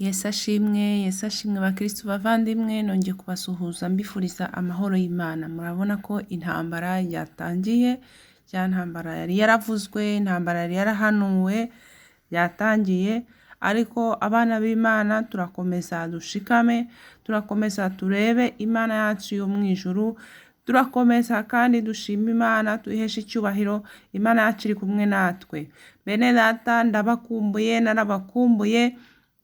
Yesu ashimwe, Yesu ashimwe bakristu bavandimwe, nongeye kubasuhuza mbifuriza amahoro y'Imana. Murabona ko intambara yatangiye, ya ntambara yari yaravuzwe, intambara yari yarahanuwe, yatangiye, ariko abana b'Imana turakomeza dushikame, turakomeza turebe Imana yacu yo mu ijuru, turakomeza kandi dushima Imana, tuyiheshe icyubahiro, Imana yacu iri kumwe natwe. Bene data ndabakumbuye, narabakumbuye,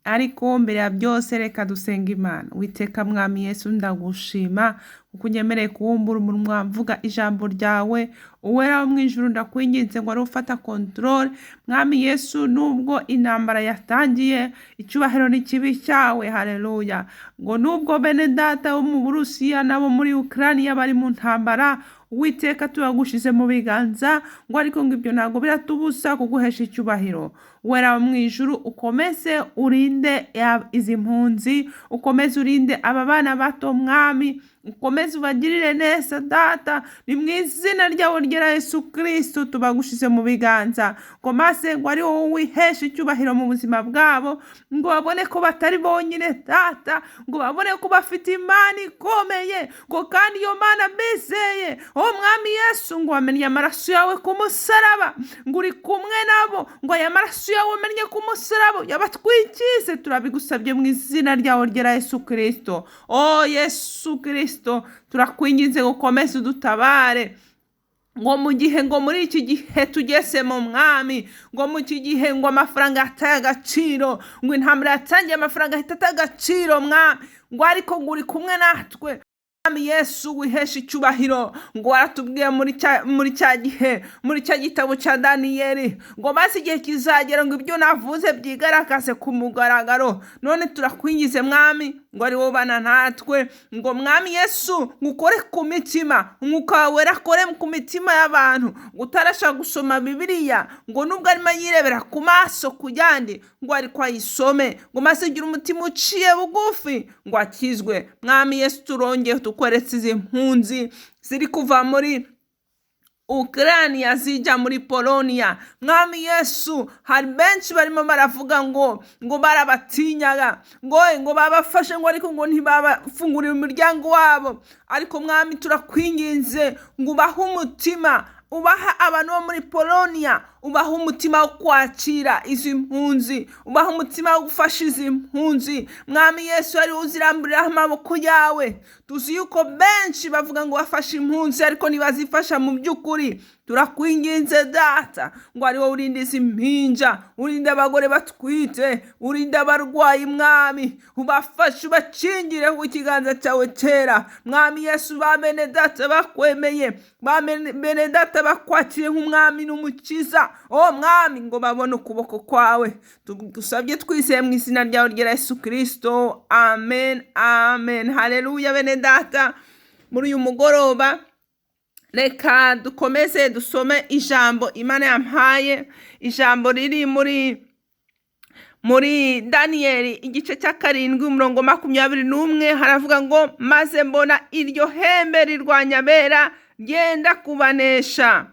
ariko mbere ya byose reka dusenga Imana. Witeka Mwami Yesu ndagushima kuko unyemereye kuwumbura umunwa mvuga ijambo ryawe. Uwera wo mu ijuru ndakwinginze ngo ari ufata control. Mwami Yesu, nubwo intambara yatangiye, icyubahiro ni kibi cyawe, haleluya. Ngo nubwo bene data bo mu Burusiya nabo muri Ukraine bari mu ntambara, Uwiteka tubagushize mu biganza, ngo ariko ngo ibyo ntabwo biratubuza kuguhesha icyubahiro. Wera wo mu ijuru ukomeze urinde izi mpunzi, ukomeze urinde aba bana bato Mwami, ukomeze ubagirire neza Data, ni mu izina ryawe ryera Yesu Kristo tubagushize mu biganza, ngo maze ngo ari wowe wihesha icyubahiro mu buzima bwabo, ngo babone ko batari bonyine Data, ngo babone ko bafite Imana ikomeye, ngo kandi iyo Mana bizeye, o Mwami Yesu, ngo wamennye amaraso yawe ku musaraba, ngo uri kumwe nabo, ngo aya maraso yawe wamennye ku musaraba yabatwikize, turabigusabye mu izina ryawe ryera Yesu Kristo. O Yesu Kristo, turakwinginze ngo ukomeze udutabare, ngo mu gihe ngo muri iki gihe tugezemo Mwami, ngo mu iki gihe ngo amafaranga yataye agaciro, ngo intambara yatangiye amafaranga ahita ata agaciro Mwami, ngo ariko ngo uri kumwe natwe. Mwami Yesu wihesha icyubahiro, ngo waratubwiye muri cya gihe, muri cya gitabo cya Daniyeli, ngo maze igihe kizagera ngo ibyo navuze byigaragaze ku mugaragaro. None turakwingize Mwami ngo ari wowe ubana natwe, ngo Mwami Yesu ngo ukore ku mitima, umwuka wawe wera akore ku mitima y'abantu, ngo utarashaka gusoma Bibiliya, ngo nubwo arimo yirebera ku maso ku yandi, ngo ariko ayisome, ngo maze ugire umutima uciye bugufi, ngo akizwe. Mwami Yesu turongeye tukweretse izi mpunzi ziri kuva muri Ukraine zijya muri Polonia. Mwami Yesu, hari benshi barimo baravuga ngo barabatinyaga, ngo babafashe, ngo ariko ngo ntibabafungurire umuryango wabo. Ariko Mwami turakwinginze ngo ubahe umutima, ubaha abantu bo muri Polonia, ubaha umutima wo kwakira izi mpunzi, ubaha umutima wo gufasha izi mpunzi. Mwami Yesu, ari uziramburiraho amaboko yawe. Tuzi yuko benshi bavuga ngo bafashe impunzi, ariko ntibazifasha mu by'ukuri. Turakwinginze Data ngo ari wowe urinde izi mpinja, urinde abagore batwite, urinde abarwayi Mwami, ubafashe ubakingire ku ikiganza cyawe cyera. Mwami Yesu, ba bene data bakwemeye, ba bene data bakwakiriye nk'umwami n'umukiza, o Mwami, ngo babone ukuboko kwawe. Tugusabye twizeye mu izina ryawe ryera Yesu Kristo, amen, amen. Haleluya. Bene data, muri uyu mugoroba reka dukomeze dusome ijambo Imana yampaye, ijambo riri muri Daniyeli igice cya 7 umurongo 21, haravuga ngo maze mbona iryo hembe rirwanya abera ryenda kubanesha.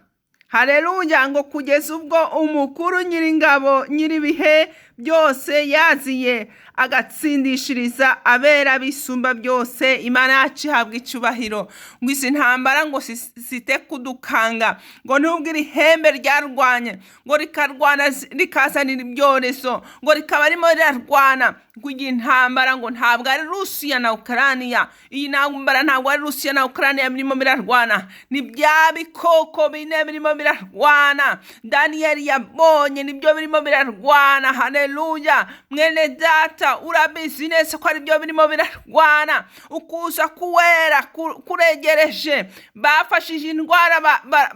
Haleluya. Ngo kugeza ubwo umukuru nyiringabo nyiribihe byose yaziye agatsindishiriza abera bisumba byose. Imana yacu ihabwa icyubahiro. Ngo izi ntambara ngo zite kudukanga, ngo nubwo iri hembe ryarwanye, ngo rikarwana rikazanira ibyorezo, ngo rikaba ririmo rirarwana, ngo iyi ntambara ngo ntabwo ari Rusiya na Ukraine, iyi ntambara ntabwo ari Rusiya na Ukraine birimo birarwana, ni bya bikoko bine birimo birarwana Daniyeli yabonye, nibyo birimo birarwana. Haleluya. Mwene data, urabizi neza ko aribyo birimo birarwana. Ukuza kuwera kuregereje. Bafashije indwara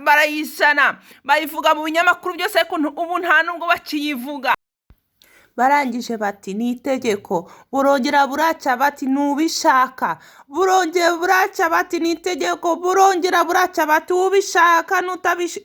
barayizana, bayivuga mu binyamakuru byose, ariko ubu nta nubwo bakiyivuga. Barangije bati ni itegeko, burongera buraca bati nubishaka, burongera buraca bati ni itegeko, burongera buraca bati ubishaka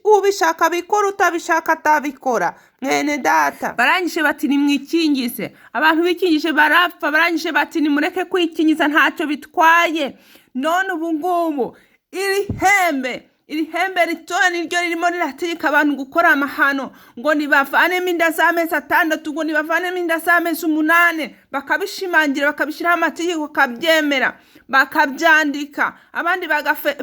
ubishaka abikora, utabishaka atabikora. Mwene data, barangije bati nimwikingize, abantu bikingije barapfa. Barangije bati nimureke kwikingiza ntacyo bitwaye. None ubu ngubu iri hembe Iri hembe ritoya niryo ririmo rirategeka abantu gukora amahano, ngo nibavanemo inda z'amezi 6, ngo nibavanemo inda z'amezi 8, bakabishimangira, bakabishyiraho amategeko, bakabyemera, bakabyandika, abandi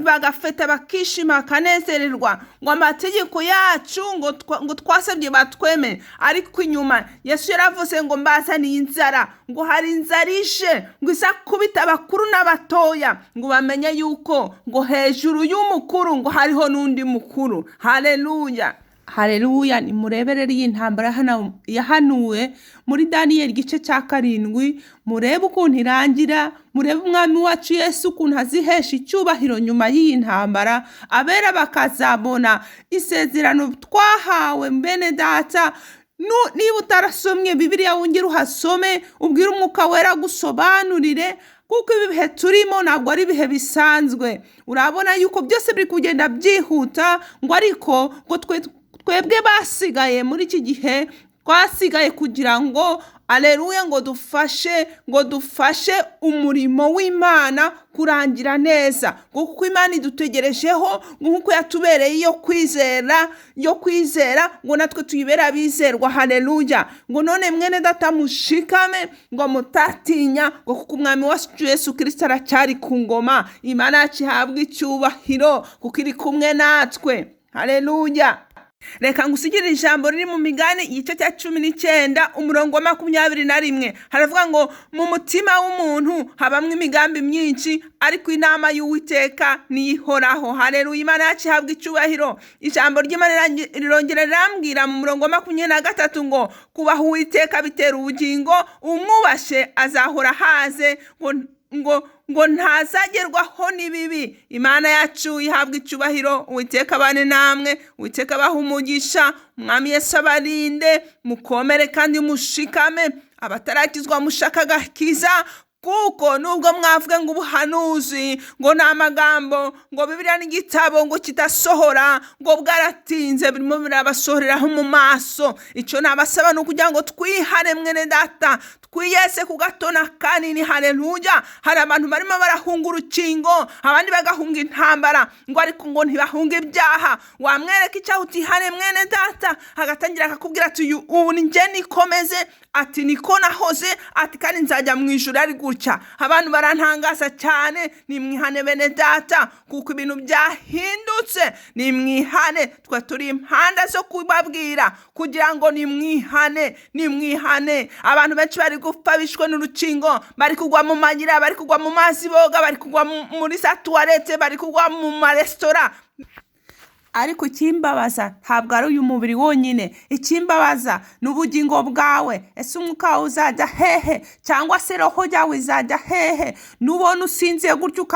bagafeta, bakishima, bakanezererwa, ngo amategeko yacu ngo twasabye batwemere. Ariko inyuma Yesu yaravuze ngo mbazaniye inzara, ngo hari inzara ije, ngo izakubita abakuru n'abatoya, ngo bamenye yuko ngo hejuru y'umukuru ngo hariho n'undi mukuru. Haleluya, haleluya. Nimurebere iyi ntambara yahanuwe muri Daniyeli igice cya 7, murebe ukuntu irangira, murebe umwami wacu Yesu ukuntu azihesha icyubahiro nyuma y'iyi ntambara, abera bakazabona isezerano twahawe. Bene data, niba utarasomye Bibiliya wongere uhasome, ubwire umwuka wera agusobanurire, kuko ibi bihe turimo ntabwo ari ibihe bisanzwe. Urabona yuko byose biri kugenda byihuta, ngo ariko ngo twebwe basigaye muri iki gihe, twasigaye kugira ngo aleluya, ngo dufashe umurimo w'Imana kurangira neza, ngo kuko Imana idutegerejeho, ngo nkuko yatubereye iyo kwizera, yo kwizera, ngo natwe tuyibere abizerwa. Haleluya. Ngo none mwene data mushikame, ngo mutatinya, ngo kuko umwami wacu Yesu Kristo aracyari ku ngoma. Imana yacu ihabwe icyubahiro kuko iri kumwe natwe. Haleluya. Reka ngusigire ijambo riri mu migani igice cya 19 umurongo wa 21. Haravuga ngo mu mutima w'umuntu habamwo imigambi myinshi, ariko inama y'Uwiteka niyo ihoraho. Haleluya. Imana yacu ihabwa icyubahiro. Ijambo ry'Imana rirongera rirambwira mu murongo wa 23 ngo kubaha Uwiteka bitera ubugingo, umwubashe azahora ahaze, ngo ntazagerwaho n'ibibi. Imana yacu ihabwa icyubahiro. Uwiteka abane namwe, Uwiteka abahe umugisha, Umwami Yesu abarinde, mukomere kandi mushikame. Abatarakizwa mushaka agakiza, kuko nubwo mwavuga ngo ubuhanuzi ngo ni amagambo, ngo Bibiliya ni igitabo ngo kidasohora, ngo bwaratinze, birimo birabasohoreraho mu maso. Icyo nabasaba ni ukugira ngo twihare mwene data, twiyese ku gato na kanini. Haleluya. Hari abantu barimo barahunga urukingo, abandi bagahunga intambara, ngo ariko ngo ntibahunga ibyaha. Wamwereka icyaha utihane mwene data, agatangira akakubwira ati uyu ubu ni njye nikomeze, ati niko nahoze, ati kandi nzajya mu ijuru ari gutya. Abantu barantangaza cyane. Nimwihane bene data, kuko ibintu byahindutse. Nimwihane, twe turi impanda zo kubabwira kugira ngo nimwihane, nimwihane. Abantu benshi bari gupfa bishwe n'urukingo, bari kugwa mu mayira, bari kugwa mu mazi boga, bari kugwa muri za tuwarete, bari kugwa mu maresitora. Ariko ikimbabaza ntabwo ari uyu mubiri wonyine, ikimbabaza ni ubugingo bwawe. Ese umwuka wawe uzajya hehe? Cyangwa se roho yawe izajya hehe? Nubona usinziye gutyo,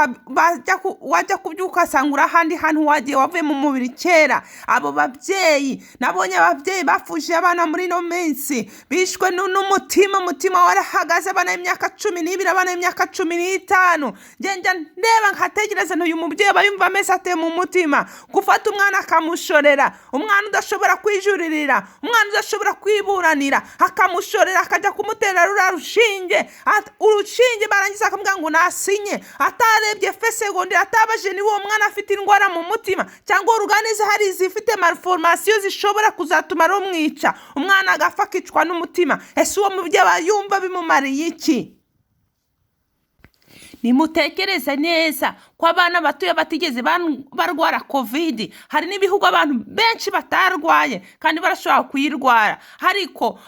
wajya kubyuka ugasanga uri ahandi hantu wagiye, wavuye mu mubiri kera. Abo babyeyi, nabonye ababyeyi bapfushije abana muri ino minsi, bishwe n'umutima, umutima warahagaze, abana b'imyaka 12, abana b'imyaka 15. Ngenda ndeba nkategereza nti uyu mubyeyi aba yumva ameze ate mu mutima? Gufata umwana akamushorera, umwana udashobora kwijuririra, umwana udashobora kwiburanira, akamushorera akajya kumutera ruriya rushinge, urushinge barangiza akamubwira ngo nasinye, atarebye fe segonderi, atabaje niba uwo mwana afite indwara mu mutima cyangwa oruganize hari izifite malformasiyo zishobora kuzatuma rumwica, umwana agapfa akicwa n'umutima. Ese uwo mubyeyi aba yumva bimumariye iki? Nimutekereze neza ko abana batoya batigeze barwara kovidi. Hari n'ibihugu abantu benshi batarwaye kandi barashobora kuyirwara, ariko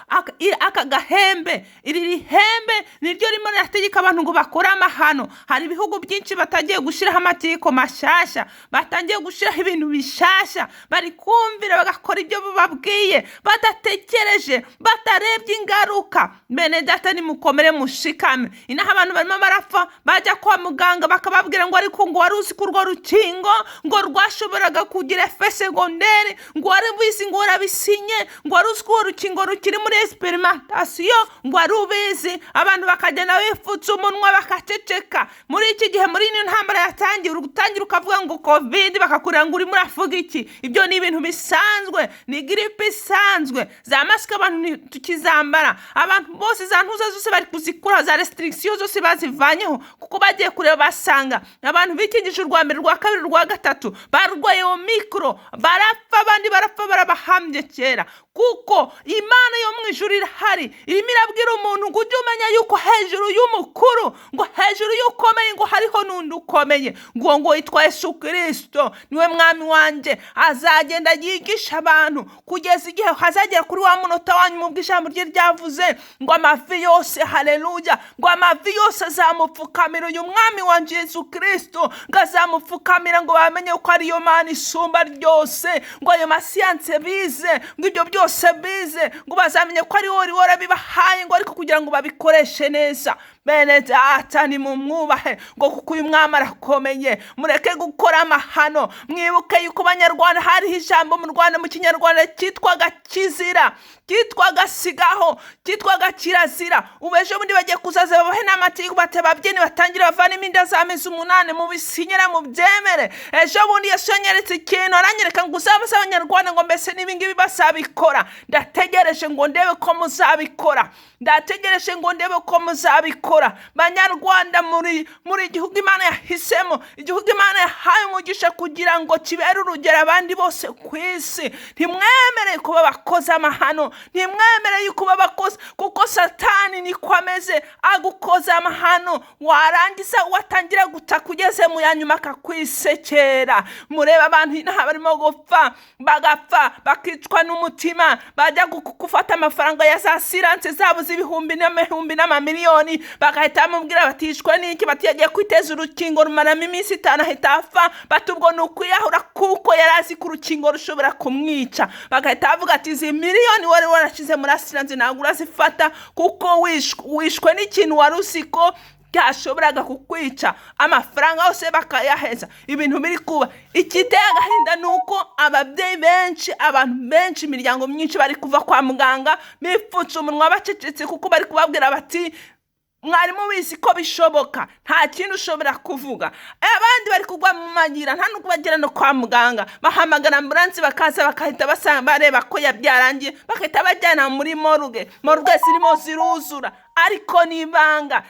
aka gahembe, iri rihembe niryo ririmo rirategeka abantu ngo bakore amahano. Hari ibihugu byinshi batangiye gushyiraho amategeko mashasha, batangiye gushyiraho ibintu bishasha, bari kumvira bagakora ibyo bababwiye badatekereje, batarebye ingaruka. Bene data, nimukomere mushikame. Inaha abantu barimo barapfa, bajya kwa muganga bakababwira ngo ariko ngo wari uzi ko urwo rukingo ngo rwashoboraga kugira efe segondere, ngo wari ubizi, ngo warabisinye, ngo wari uzi ko urwo rukingo rukiri muri esiperimantasiyo, ngo wari ubizi. Abantu bakagenda bipfutse umunwa bakaceceka. Muri iki gihe, muri ino ntambara yatangiye, uri gutangira ukavuga ngo kovide, bakakureba ngo urimo uravuga iki. Ibyo ni ibintu bisanzwe, ni giripe isanzwe. Za masike abantu tukizambara, abantu bose za ntuza zose bari kuzikura, za restriction zose bazivanyeho. Kuko bagiye kureba basanga abantu bikingije urwa mbere, urwa kabiri, urwa gatatu barwaye Omicron barapfa, abandi barapfa barabahambye kera. Kuko Imana yo mu ijuru irahari, irimo irabwira umuntu ngo ujye umenya yuko hejuru y'umukuru, ngo hejuru y'ukomeye, ngo hariho n'undi ukomeye, ngo yitwa Yesu Kirisito, niwe mwami wanjye. Azagenda yigisha abantu kugeza igihe hazagera kuri wa munota wanyu mu bw'ijambo rye ryavuze ngo amavi yose, haleluya, ngo amavi yose azamupfukamira uyu mwami wanjye Yesu Kirisito, ngo azamupfukamira, ngo bamenye ko ariyo Mana isumba ryose, ngo ayo masiyanse bize, ngo ibyo byose bize, ngo bazamenye ko ari wowe warabibahaye, ngo ariko kugira ngo babikoreshe neza. Bene data, nimumwubahe, ngo kuko uyu mwami arakomeye. Mureke gukora amahano. Mwibuke yuko Abanyarwanda hariho ijambo mu Rwanda mu Kinyarwanda cyitwaga kizira, cyitwaga sigaho, cyitwaga kirazira. Ubu ejo bundi bagiye kuzaza babahe n'amategeko, bati ababyeyi batangire bavanemo inda z'amezi 8, mubisinyira mubyemere. Ejo bundi Yesu yanyeretse ikintu, aranyereka ngo uzabaze Abanyarwanda ngo mbese n'ibingibi bazabikora. Ndategereje ngo ndebe ko muzabikora, ndategereje ngo ndebe ko muzabikora. Banyarwanda, muri igihugu Imana yahisemo, igihugu Imana yahaye umugisha kugira ngo kibere urugero abandi bose ku isi. Ntimwemere kuba abakozi amahano, ntimwemere kuba abakozi, kuko Satani niko ameze, agukoza amahano, warangiza watangira gutaka ugeze mu ya nyuma akakwisekera. Murebe abantu inaha barimo gupfa, bagapfa bakicwa n'umutima, bajya gufata amafaranga ya za siranse zabo z'ibihumbi n'amahumbi n'amamiliyoni, bagahita bamubwira batishwe n'iki, bati yagiye kwiteza urukingo rumaramo iminsi 5 ahita apfa, bati ubwo ni ukwiyahura kuko yari azi ko urukingo rushobora kumwica. Bagahita bavuga ati izi miliyoni wari warashyize muri asiranse ntabwo urazifata, kuko wishwe n'ikintu wari uzi ko cyashoboraga kukwica. Amafaranga yose bakayaheza. Ibintu biri kuba, ikiteye agahinda ni uko ababyeyi benshi, abantu benshi, imiryango myinshi bari kuva kwa muganga bipfutse umunwa bacecetse, kuko bari kubabwira bati mwarimu wizi ko bishoboka, nta kintu ushobora kuvuga. Abandi bari kugwa mu magira, nta nubwo bagera no kwa muganga, bahamagara ambulanse bakaza bakahita basanga bareba ko yabyarangiye, bagahita bajyana muri morgue. Morgue zirimo ziruzura, ariko ni ibanga.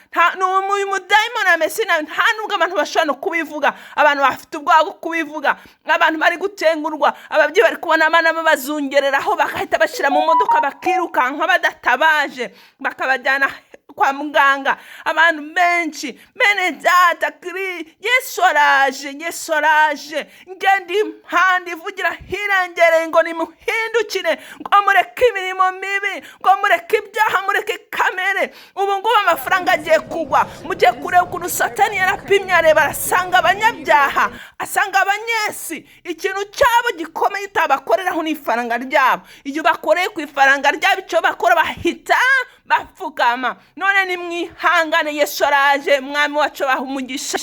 Uyu mudayimoni ameze nabi, nta nubwo abantu bashobora no kubivuga. Abantu bafite ubwoba bwo kubivuga, abantu bari gutengurwa, ababyeyi bari kubona abana babazungereraho bagahita bashyira mu modoka bakirukanka badatabaje, bakabajyana kwa muganga. Abantu benshi, bene data, kuri Yesu araje, Yesu araje. Ngende impande ivugira hirengereye ngo nimuhindukire, ngo mureke imirimo mibi, ngo mureke ibyaha, mureke kamere. Ubu ngubu amafaranga agiye kugwa. Mugiye kureba ukuntu Satani yarapimye areba, arasanga abanyabyaha, asanga abanyesi, ikintu cyabo gikomeye utabakoreraho ni ifaranga ryabo. Iyo bakoreye ku ifaranga ryabo, icyo bakora bahita bapfukama. None nimwihangane, Yesu araje, mwami wacu abaha umugisha.